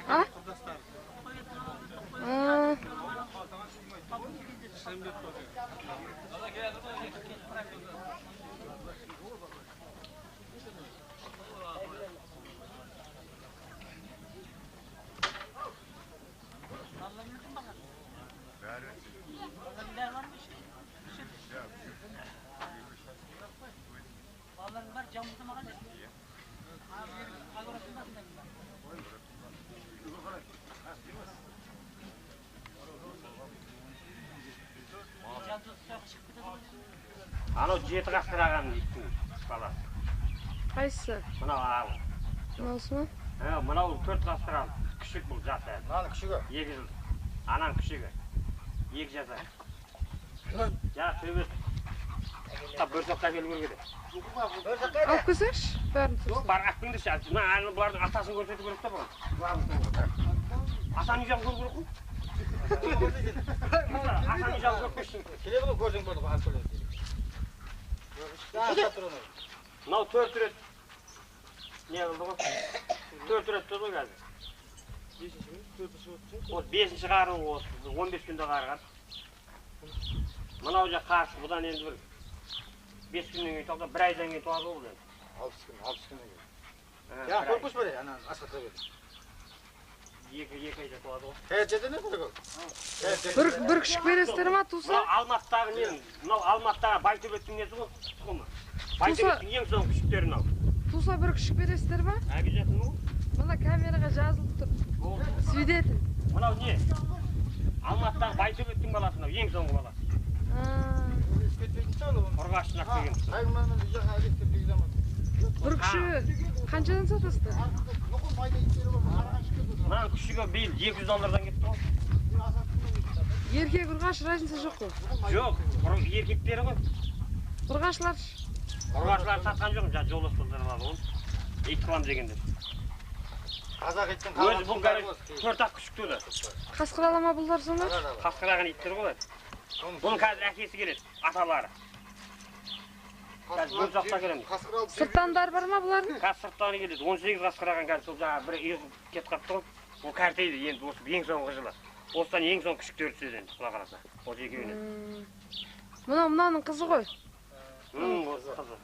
А? Анау жеті қасқыр ағаның иттің баласы. Қайсысы? Мынау ағам. Мынаусы ма? Мынау 4 қасқыр ағам. Күшік бұл жасы әлі. Мынаның күшігі? 2 жылдық. Ананың күшігі. 2 жасар. Жаңа төбет. Бөрсаққа әкелу керек еді. Алып келсеңші, бәрін тұрсын. Бар, алып келіңдерші. Мына бұлардың атасын көрсету керек та бұған. Атаның жағын көру керек қой. Атаның жағын көріп көрсін. Келеді ғой, көрсең болды ғой, алып келіңіз. Мынау 4 рет не қылды ғой? 4 рет туды ғой қазір. Осы 5-ші қары осы 15 күнде қарған. Мынау жа қарсы, бұдан енді бір 5 күннен кейін туады, бір айдан кейін туады ғой бұл енді. 60 күн, 60 күннен кейін. Я, көріп көрші бері, ананы асқатқа бер. 2 айда туады ғой. Бір күшік бересіздер ма туса? Мынау Алматыдағы не? Мынау Алматыдағы Байтөбеттің несі ғой, тұқымы. Байтөбеттің ең соңғы күшіктері мынау. Туса бір күшік бересіздер ма? Обязательно ғой. Мына камераға жазылып тұр. Свидетель. Мынау не? Алматыдағы Байтөбеттің баласы мынау, ең соңғы баласы. Ұрғашынақ деген. Бір күшігі қаншадан сатасыздар? Мынаның күшігі биыл 200 доллардан кетті ғой. Еркек ұрғаш разница жоқ қой? Жоқ, еркектері ғой. Ұрғашылар? Ұрғашылар сатқан жоқ, жаңа жолдас балдар алады ғой. Ит қыламын дегендер. Қазақ иттің Өзі бұл 4-ақ күшік туды. Қасқыр ала ма бұлдар сонда? Қасқыр иттер ғой. Бұның қазір әкесі келеді, аталары. Қазір бөлсақта келеміз. Сырттандар бар ма бұлардың? Қазір сырттан келеді. 18 қасқыр аған қазір сол жаңағы бір иығы кетіп қалыпты ғой. Ол кәртейді енді осы ең соңғы жылы. Осыдан ең соңғы күшіктері түседі енді, құдай қаласа. Осы екеуінен. Мынау мынаның қызы ғой. Осы қызы.